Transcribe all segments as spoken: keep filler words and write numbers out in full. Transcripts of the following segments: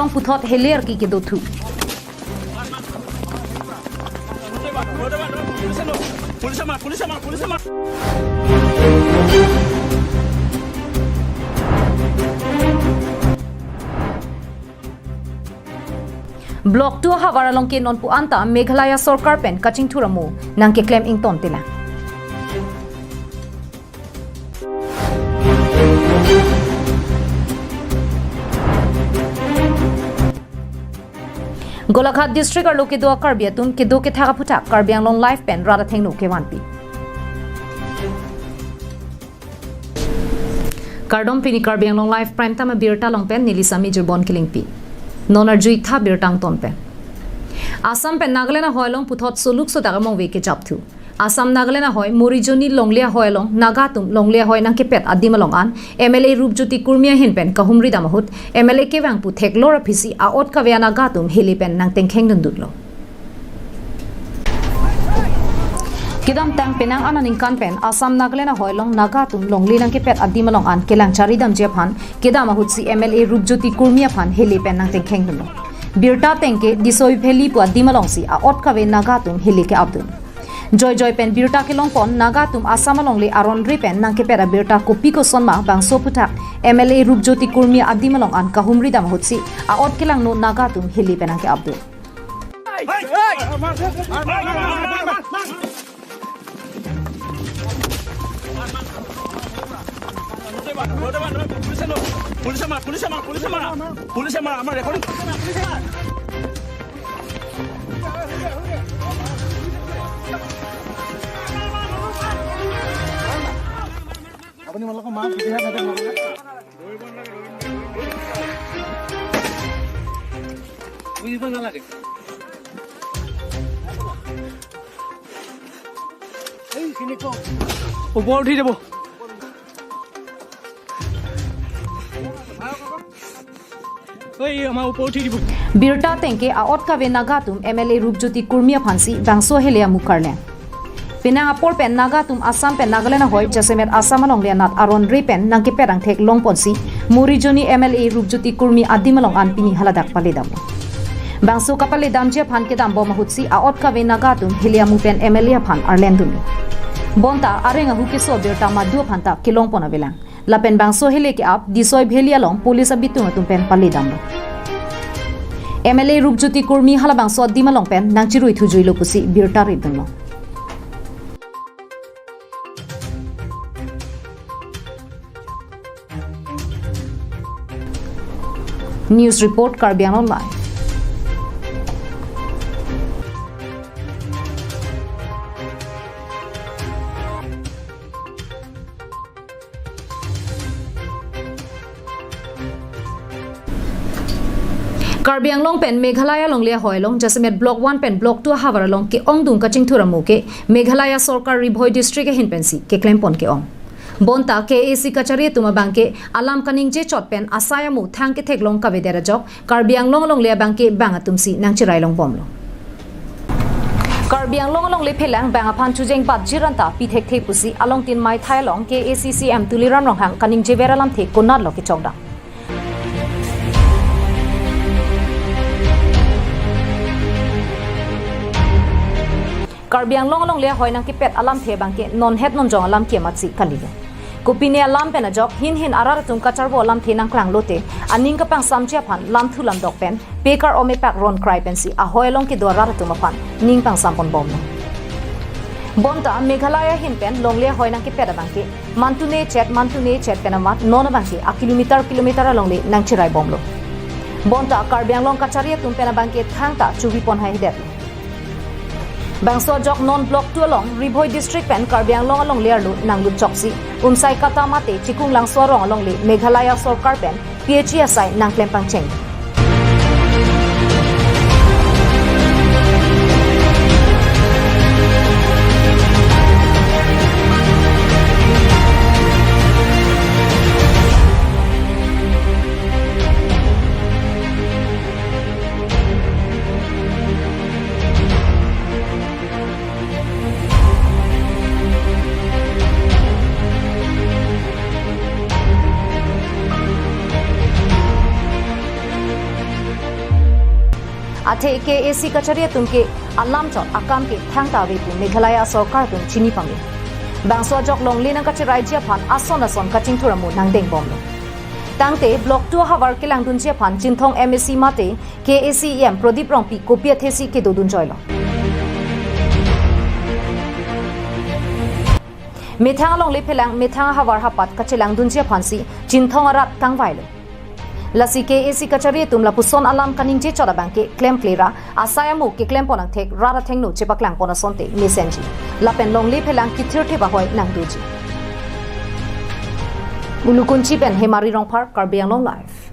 Puthot heler ki kedothu. Block two ahavar along ke nonpu anta Meghalaya sorkar pen kachingthur amo nangkeklem ingtontelang. Golaghat district arlo kedo Karbi atum kedo kethak aphuthak Karbi Anglong Live pen rat athengno kevanpi. Kardom, pini Karbi Anglong Live Prime Time abirta along pen neli Sami Jurbon Kilingpi. Non arju-ik tha birta angton pen. Assam pen Nagaland ahoi along puthot soluk sodak among ve kejapthu. Assam Nagaland ahoi Morijoni longle ahoi along Naga atum longle ahoi nangkepet adim along an M L A Rupjyoti Kurmi ahin pen kahumri dam ahut M L A kevang pu theklor aphisi a-ot kave a-Naga atum hili pen nangtengkheng dundutlo. Kedamtang penang aningkan pen Assam Nagaland ahoi along Naga atum longle nangkepet adim along an kelang chari damji aphan kedam ahutsi M L A Rupjyoti Kurmi aphan hili pen nangtengkheng dunlo. Birta ateng ke Disoi Valley pu adim alongsi a-ot kave Naga atum hili ke-ap dun. Joijoi pen birta kelongpon Naga atum Assam alongle aron ri pen nangkepet abirta kopi koson ma bangso aphuthak M L A Rupjyoti Kurmi adim along an kahumri dam ahutsi a-ot kelangno Naga atum hili pen nangke-ap dun. পুলিচে মাৰ, পুলিচে মাৰ, পুলিচে মাৰ, পুলিচে মাৰ, আমাৰ ৰেকৰ্ডিং। আপুনি মালক মাৰ, পিঠিহাত থাকে মালক। বুজিব নালাগে। ওপৰত উঠি যাব। ঐ, আমাৰ ওপৰত উঠি দিব। Birta ateng ke a-ot kave Naga atum M L A Rupjyoti Kurmi aphansi bangso hili amu karleng. Penang apor pen Naga atum Assam pen Nagaland ahoi jasemet Assam alongle anat aron ri pen nangkepet angthek longponsi Morijoni M L A Rupjyoti Kurmi adim along an pini haladak pale damlo. Bangso kapale damji aphan kedam bom ahutsi a-ot kave Naga atum hili amu pen M L A aphan arleng dunlo. Bonta areng ahu keso abirta madu aphan ta kelongpon avelang. Lapen bangso hili ke-ap Disoi Valley along police abitung atum pen pale damlo. M L A Rupjyoti Kurmi halabangso adim along pen nangchirui thujuilo pusi birta rit dunlo. News report, Karbi Anglong Live. Karbi Anglong pen Meghalaya longle ahoi along jasemet Block one pen Block two ahavar along ke-ongdung kachingthur amo ke Meghalaya sorkar Ri Bhoi district ahin pensi keklempon ke-ong. Bonta K A A C kachari atum abangke alam kaningje chot pen asai amu thang ketheklong kavedet ajok Karbi Anglong alongle abangke bang atumsi nangchirai longbomlo. Karbi Anglong alongle phelang bang aphan chujeng batjir anta pi thekthe pusi alongtin maithai along K A A C C M Tuliram Ronghang kaningjever alamthe konatlo kechokdam. Karbi Anglong alongle ahoi nangkepet alamthe abangke nonhet nonjong alam ke amatsi kalilo. Kopine alam pen ajok hin hin arat atum kacharvo alamthe nangklanglote aning kapangsamji aphan lamthu lamdok pen pekar ome pak ron krai pensi ahoi along kedo arat atum aphan ning pangsamponbomlo. Bonta Meghalaya ahin pen longle ahoi nangkepet abangke mantune chet mantune chet pen amat non abangke a kilometer kilometer alongle nangchiraibomlo. Bonta Karbi Anglong kachari atum pen abangke thangta chuvipon haihedet. Bangso ajok non Block two along Ri Bhoi district pen Karbi Anglong alongle arlo nanglut choksi Umsaikata mate Chikunglangso arong alongle Meghalaya sorkar pen P H E asai nangklem pangcheng. Athe K A C kachari atum ke alam chot akam ke thangta ave pu Meghalaya sorkar atum chini pame. Bangso ajok longle nangkacheraiji aphan ason ason kachingthur amo nangdengbomlo. Tangte Block two ahavar kelangdunji aphan Chinthong M A C mate K A C E M Prodip Rongpi kopi athesi kedodun joilo. Methang alongle phelang methang ahavar hapat kachelangdunji aphansi Chinthong arat kangvailo. Lasi K A C kachari atum lapuson alam kaningje chot abang ke klemkle ra asai amo keklempon angthek rat athengno chepaklangpon asonte mesenji. Lapen longle phelang kithirthe bahoi nangdoji. Ulukunchi pen Hemari Rongphar, Karbi Anglong Live.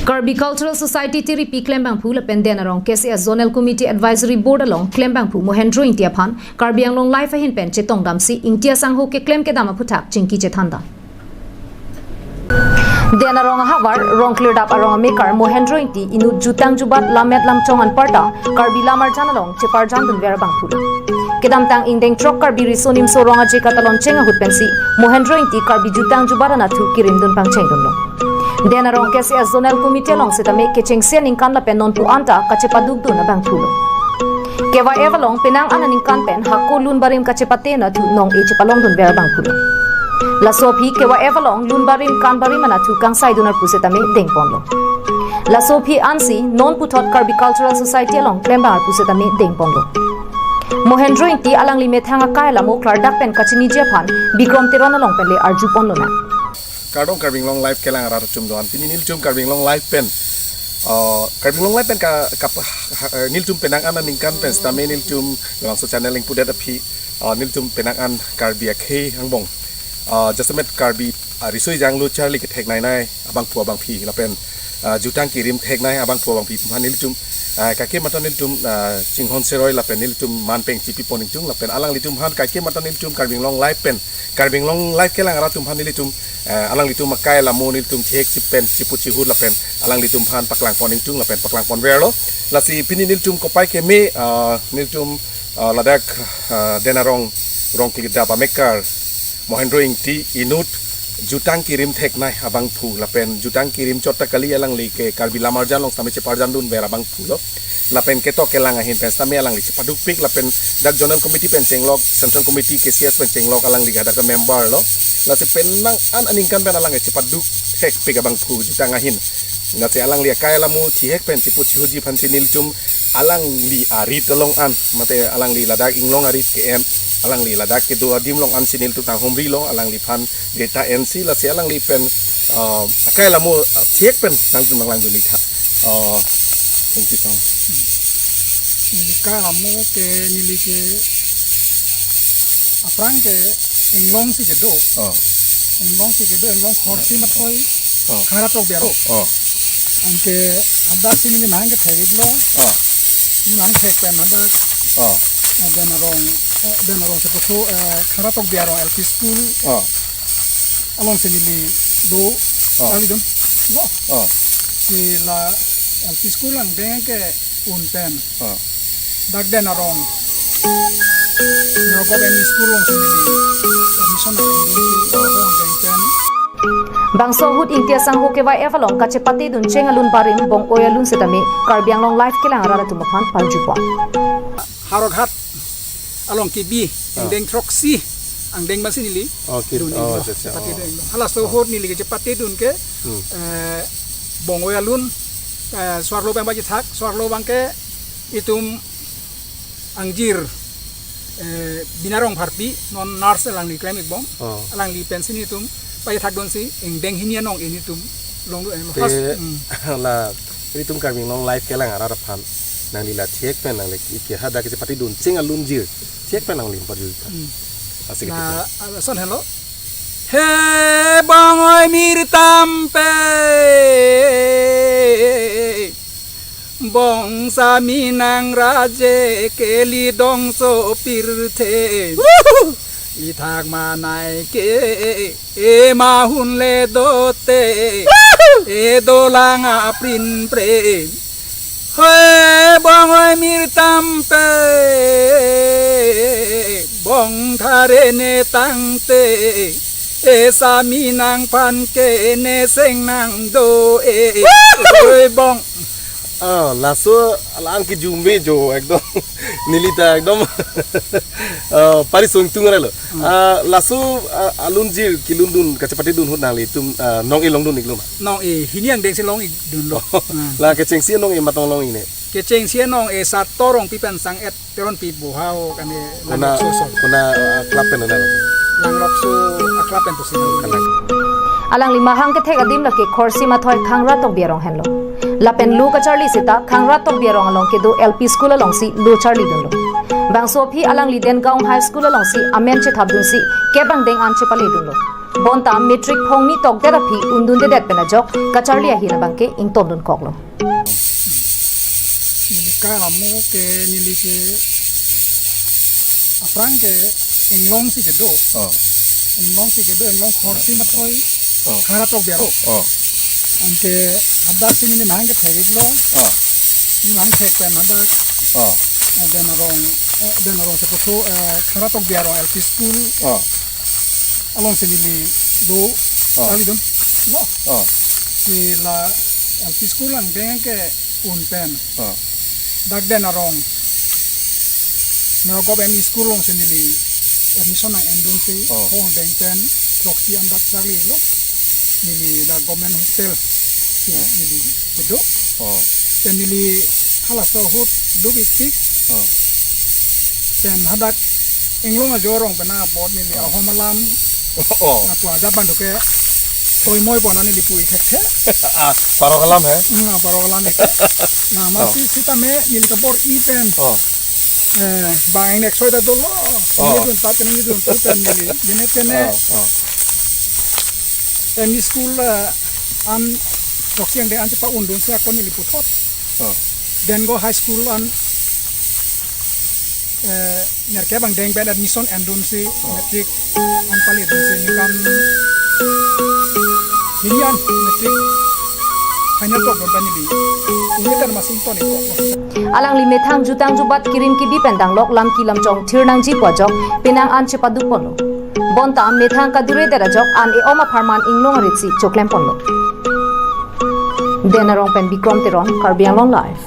Karbi Cultural Society tiripi klembangphu lapen Den Arong K C S Zonal Committee Advisory Board along klembangphu Mohendro Ingti aphan Karbi Anglong Live ahin pen chetongdamsi Ingti asangho keklem kedam aphuthak chingki chethandam. Den Arong ahavar Rongklirdap arong amekar Mohendro Ingti inut jutang jubat lammet lamchong anparta Karbi Lamarjan along cheparjandunver abangphulo. Kedamtang ingdeng throk Karbi Riso Nimso Rong Aje Katalon Cheng ahut pensi Mohendro Ingti Karbi jutang jubat anatthu kirimdun pangchengdunlo. Den Arong K C S Zonal Committee along setame kechengsi aningkan lapen nonpu anta kachepadukdun abangphulo. K Y F along penang an aningkan pen hako lun barim kachepate anatthu nong-e chepalongdunver abangphulo. Laso aphi K Y F along lun barim kan barim anatthu kangsaidun arpu setame dengponlo. Laso aphi ansi non puthot Karbi Cultural Society along klembang arpu setame dengponlo. Mohendro Ingti alangli methang akai alamo klardak pen kachiniji aphan Bikrom Teron along penle arjuponlonang. Kardom Karbi Anglong Live kelang arat atum do-an. Pini nelitum Karbi Anglong Live pen, uh, Karbi Anglong Live pen ka, ka, ha, eh, nelitum penang an aningkan pen setame nelitum labangso channel ingpudet aphi, uh, nelitum penang an Karbi akhei angbong, uh, jasemet Karbi, uh, riso ejang lo charli kethek nainai abangphu abangphi lapen, uh, jutang kirim thek nai abangphu abangphi atum aphan nelitum, uh, kaike mata nelitum, uh, chinghon seroi lapen nelitum man peng chipipon ingtung lapen alanglitum aphan kaike mata nelitum Karbi Anglong Live pen Karbi Anglong Live kelang arat atum aphan nelitum, eh, alanglitum akai alamo nelitum thihek si pen chipu chihut lapen alanglitum aphan paklangpon ingtung lapen paklangponverlo. Lasi pini nelitum kopai keme, ah, nelitum, ah, ladak, ah, Den Arong Rongklirdap amekar Mohendro Ingti inut jutang kirim thek nai abangphu lapen jutang kirim chot ta kali alangli ke Karbi Lamarjan along setame cheparjandunver abangphulo. Lapen ketok kelang ahin pen setame alangli chepadukpik lapen dak Zonal Committee pen chenglok, Central Committee K C S pen chenglok alangli hadak member lo. Lasi penang an aningkan pen alangli chepaduk thekpik abangphu jutang ahin. Lasi alangli akai alamo thihek pen chipu chihutji aphansi nelitum alangli arit along an, mate alangli ladak inglong arit ke-en, alangli ladak kedo adim along ansi nelitum nanghumrilo, alangliphan deta ensi lasi alangli pen, ah, akai alamo, ah, thihek pen nangtum nanglangdun-ik tha. Ah, thank you so much. Neli akai alamo ke neli ke aphrang ke inglong si kedo. Ah. Inglong si kedo, inglong khorsi mathoi. Ah. Khara tok biaro. Ah. Anke hadak si neli nangkethek-iklo. Ah. Nangthek pen hadak. Ah. Eh, Den Arong, eh, Den Arong si puthot, eh, Khara tok biaro L P school. Ah. Along si neli do, ah, kali dum, lo. Ah. Si la L P school angdeng ke un pen. Ah. Dak Den Arong Nirokop M E school along si neli admission nangdun si, ah, along angdeng pen. Bangso ahut Ingti asangho K Y F along kachepatedun cheng alun barim bong-oi alun setame Karbi Anglong Live kelang arat atum aphan parjupon. Howraghat along kebi, ah, angdeng throksi, angdeng masi neli. Oh, ke-, dun oh, inglo, acha, acha, chepate, oh, dun inglo. Halaso, oh, ahut neli kechepatedun ke, hmm, eh, bong-oi alun, eh, so-arlo pen pachethak, so-arlo abang ke itum angjir, eh, Bina Rongpharpi, non nurse alangli klem-ikbom, oh, alangli pensi nelitum pachethakdunsi, angdeng hini anong-e nelitum longdun inglo. Te, first, hmm, la, nelitum Karbi Anglong Live kelang arat aphan nangli la thihek pen nangli ke hadak kechepatedun cheng alunjir thihek pen nangli parju tha. Hmm. Asik. Na, ketipan, ah, lason helo. He bong-oi mir tampe, bong sami nang raje keli dongso pirthe. Wuhu! Ithak manai ke ema hunle dote, wuhu, e dolang aprin pre. Hoi bong-oi mir tampe, bong thare ne tangte, e sami nangphan ke ne seng nangdo e. Wuhu! Hoi bong. Ah, laso alang kejumbe jo ekdom neli ta ekdom ah, pari sungtung arelo. Ah, laso ah, alunjir kelundun kachepate dun ahut nanglitum ah, nong-e longdun iklo ma? Nong-e, hini angdeng si long-e dunlo. Ah. La kechengsi nong-e matong long-e ne? Kechengsi nong-e Sator Rongpi pen Sang-et Teronpi bohao kane. Kona, langso so. Kona ah, club pen na? Langso ah, club pen pusi. Kalang. Alangli mahang kethek adim lake Khorsi Mathoi Khangra Tokbi arong henlo. Lapen lo kacharli seta Khangra Tokbi arong along kedo L P school alongsi lo charli dunlo. Bangso aphi alangli Dengaon High School alongsi amen chethap dunsi kep angdeng an chepale dunlo. Bonta matric phongni tokdet aphi undundedet pen ajok kacharli ahin abangke ingtondun koklo. Neli ka amo ke neli ke aphrang ke inglong si kedo. Oh. Inglong si kedo, inglong Khorsi Mathoi. Oh. Khangra Tokbi arong. Oh. Anke hadak si neli mahang kethek iklo. Oh. Neli mahang thek pen hadak. Oh. Eh, Den arong, eh, Den arong si puso, eh, Khangra Tokbi arong L P school. Oh. Alongsi neli lo. Oh. Charli dunlo. Oh. Si la L P school angdeng ke un pen. Oh. Dak Den arong Morogop M E school alongsi neli admission nang-en dunsi. Oh. Hong deng pen throksi an dak charlilo. Neli dak government hostel si. Oh. Neli kedo. Oh. Pen neli halaso ahut duk iktik. Oh. Pen hadak inglong ajo arong pen abot neli. Oh. Ahom alam. Oh. Atua jaban doke toimoi pon neli pu ik thekthe. Ah, parok alam he? Hmm, parok alam ik. Na, oh, masi sitame neli kabor-i pen. Oh. Eh, bang nek soi ta dolo. Oh. Neli dun pat neli dun pu pen neli. Jene tene. Oh, oh. M E school, eh, an throksi angdeng an chepa-un dunsi ako neli puthot. Oh. Dengaon High School an, eh, nerkep angdeng pen admission en dunsi, oh, matric an pale dunsi, ningkan hini an matric final tok dun pen neli. Uni ter masing ton iko. Alangli methang jutang jubat kirim kibi pen danglok lam ki lam chong thir nangji pu ajok penang an chepaduk ponlo. Bonta methang kadure det ajok an e-om apharman inglong arit si choklem ponlo. Den arong pen Bikrom Teron, Karbi Anglong Live.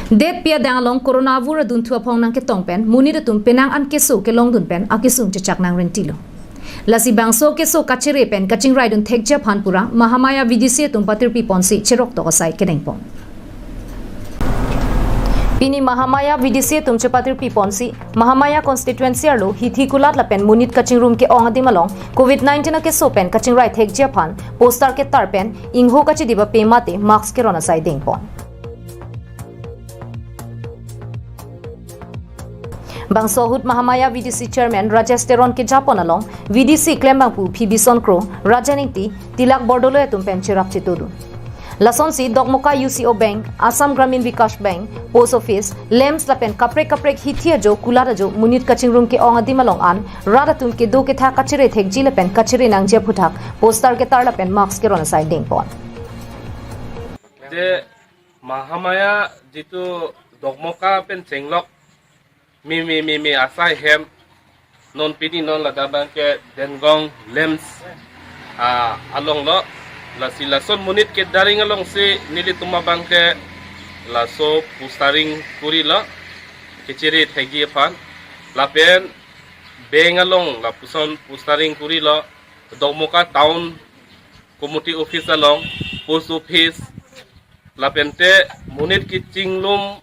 Detpi adang along corona avur adunthu aphong nangketong pen monit atum penang an keso kelongdun pen akesung chechak nangrentilo. Lasi bangso keso kachere pen kachingrai dun thekji aphan pura Mahamaya V D C atum patirpi ponsi cherok tok asai kedeng pon. Pini Mahamaya V D C atum chepatirpi ponsi Mahamaya constituency arlo hithi kulat lapen monit kachingrum ke-ong adim along covid nineteen akeso pen kachingrai thekji aphan poster ketar pen ingho kachidip ape mate mask keron asai dengpon. Bangso ahut Mahamaya V D C Chairman Rajesh Teron kejapon along V D C klembangpo Phoebe Songkro, Rajan Ingti, Tilak Bordoloi atum pen cherap chetodun. Lasonsi Dokmoka U C O Bank, Assam Gramin Vikash Bank, Post Office, lamps lapen kaprek kaprek hithi ajo kulat ajo monit kachingrum ke-ong adim along an rat atum kedo kethak kachere thekji lapen kachere nangji aphuthak poster ketar lapen mask keron asai dengpon. Je Mahamaya jitu Dokmoka pen chenglok mimi mimi asai hem non pini non ladak abangke Dengaon lamps ah, alonglo. Lasi lason monit kedaring alongsi nelitum abangke laso postering kurilo kachere thekji aphan lapen bank along lapuson postering kurilo, Dokmoka town committee office along, post office, lapente monit kachinglum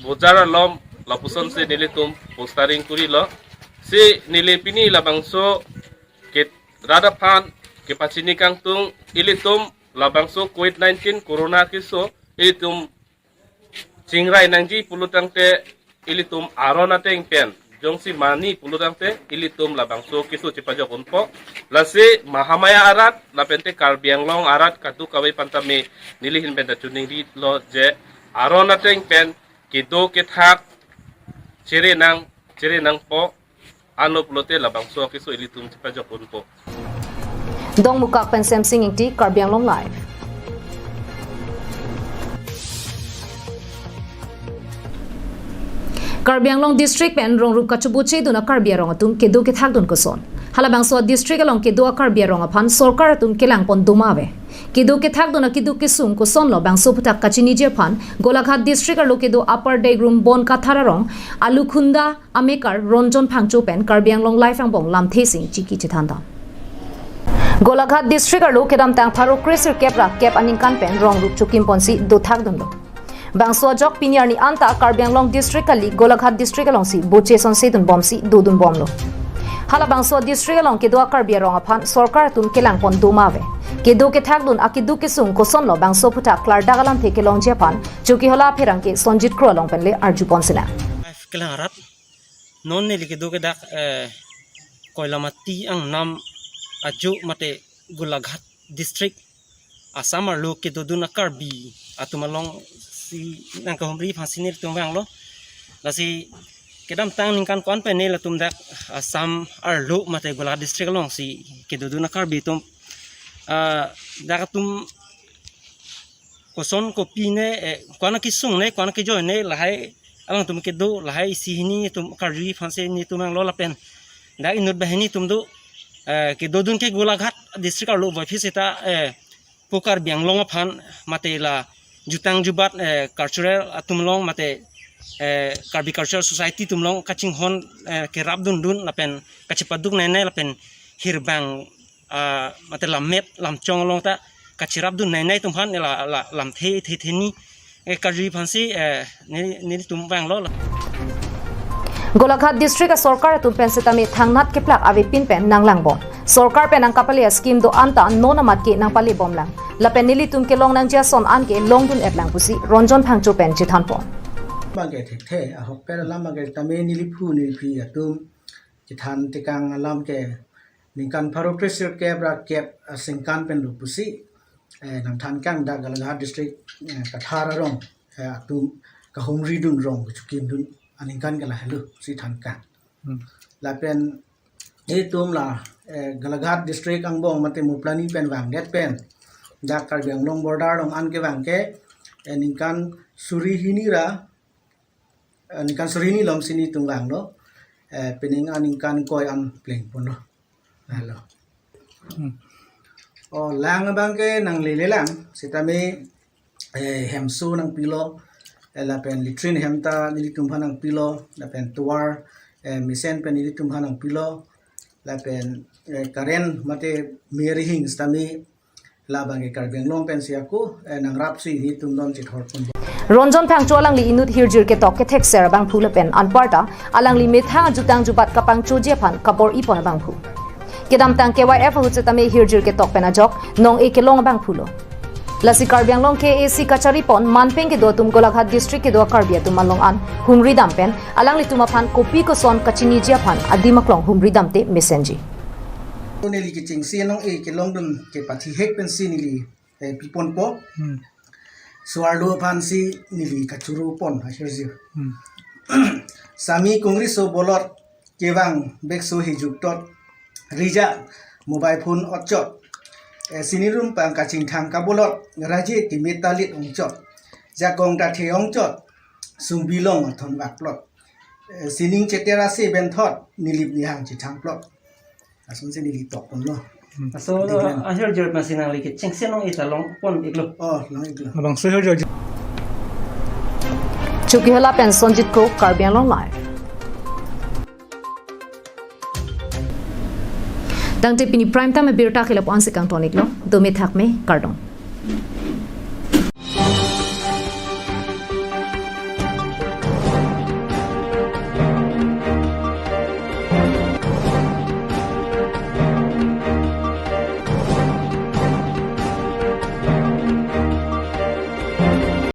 bojar along lapusonsi nelitum postering kurilo. Si neli pini labangso ke rat aphan kepachini kangtung ilitum labangso covid nineteen corona keso ilitum chingrai nangji pulotangte ilitum aron ateng pen jongsi mani pulotangte ilitum labangso keso chepajok unpo. Lasi Mahamaya arat lapente Karbi Anglong arat kadokave aphan tame neli ahin pen ta chiningrilo je aron ateng pen kedo kethak chere nang chere nangpo. Ano pulote labangso keso ilitum chepajok unpo. Dongmukak pen Semsing Ingti, Karbi Anglong Live. Karbi Anglong District pen rongrup kachoboche dun a-Karbi arong atum kedo kethak dun koson. Halabangso district along kedo a-Karbi arong aphan sorkar atum kelangpon doma ave. Kedo kethakdun akeduk kesung kosonlo bangso aphuthak kachiniji aphan Golaghat district arlo kedo Upper Deigrum Bonkathar arong Alukhunda amekar Ronjon Phangcho pen Karbi Anglong Live angbong lamthe sing chiki chethandam. Golaghat district arlo kedamtang pharo kresirkep ra kep aningkan pen rong rup chokimponsi dothakdunlo. Bangso ajok pini arni anta Karbi Anglong district kali Golaghat district alongsi boche sonsedunbomsi dodunbomlo. Halabangso district along kedo a-Karbi arong aphan sorkar atum kelangpon doma ave. Kedo kethakdun akeduk kesung kosonlo bangso aphuthak klardak alamthe kelongji aphan Chokihola apherangke Sonjit Kro along pen le arjupon sina. Live kelang arat. Non neli kedo kedak, eh, Koilamati angnam ajo mate Golaghat district Assam arlo kedodun a-Karbi atum alongsi nangkahumri aphansi nelitum vanglo. Lasi kedamtang ningkan ko-an pen nelitum dak Assam arlo mate Golaghat district alongsi kedodun a-Karbi atum, ah, dak atum koson kopi ne, eh, ko-an akesung ne, ko-an akejoi ne, lahai alangtum kedo, lahai isi hini atum karjui aphansi nelitum vanglo lapen dak inut banghini atum do, eh, kedodun ke Golaghat district arlo voiphit seta, eh, pu Karbi Anglong aphan mate la jutang jubat, eh, cultural atum along mate, eh, Karbi Cultural Society atum along kachinghon, eh, kerapdundun lapen kachepaduk nainai lapen hirbang, ah, mate lammet lamchong along ta kacherapdun nainai atum aphan la, la lamthe the the ni, eh, karjui aphansi, eh, neli, nelitum vanglo la. Golaghat district asorkar atum pen setame thangnat keplak avepin pen nanglangbom. Sorkar pen nangkapale a-scheme do-an ta non amat ke nangpalebomlang. Lapen nelitum kelong nangji ason an ke longdun-etlang pusi Ronjon Phangcho pen chethanpon. Bang ke thekthe, ahok pen alam bang ke tame neliphu neliphi atum chethan tekang alam ke ningkan pharo kresirkep ra kep aningkan pen lo pusi, eh, nangthan kang dak Golaghat district, eh, Kathar arong, eh, atum kahumridun rong kechokimdun aningkan ke lahelo si than kang. Hmm. Lapen itum la, eh, Golaghat district angbong mate Muplani pen vangdet pen dak Karbi Anglong border along an kevang ke, eh, ningkan suri hini ra, eh, ningkan suri hini alongsi nelitum vanglo, eh, pining aningkan koi an plengponlo. Halo. Hmm. Oh, lang abang ke nanglelelang, setame, eh, hemso nangpilo, eh, lapen latrine hem ta nelitum aphan nangpilo, lapen tovar, eh, mesen pen nelitum aphan nangpilo, lapen, eh, current mate me arihing setame labang ke Karbi Anglong pensi ako, eh, nangrapsi nelitum non chithorponbom. Ronjon Phangcho alangli inut hirjir ketok kethekser abangphu lapen anparta alangli methang ajutang jubat kapangchoji aphan kabor-ipon abangphu. Kedamtang K Y F ahut setame hirjir ketok pen ajok nong-e kelong abangphulo. Lasi Karbi Anglong K A A C kacharipon manpeng kedo atum Golaghat district kedo a-Karbi atum along an humridam pen alanglitum aphan kopi koson kachiniji aphan adim aklong humridamte mesenji. Neli kechengsi nong-e kelongdun kepathihek pensi neli, eh, piponpo. Hmm. Soarlo aphansi neli kachurupon ahirjir. Hmm. Sami kongriso bolot kevang bekso hijuk tot, rija mobile phone otchot. Eh, sinirum pang kachingthang kabolot, raje timit talit ongchot. Jakong tathe ongchot, sumbi long athon vakplot. Eh, sining cheter ase benthot, nilip nihang chithangplot. Asonsi neli tokponlo. Hmm. Aso lo, diklan. Ahirjir pensi nangli kechengsi nong-e ta longpon-iklo. Oh, long-iklo. Labangso ahirjir. Chokihola pen Sonjit Kro, Karbi Anglong Live. Tangte pini prime time abirta ke lapu-ansi kangton-iklo, dome thakme, kardom.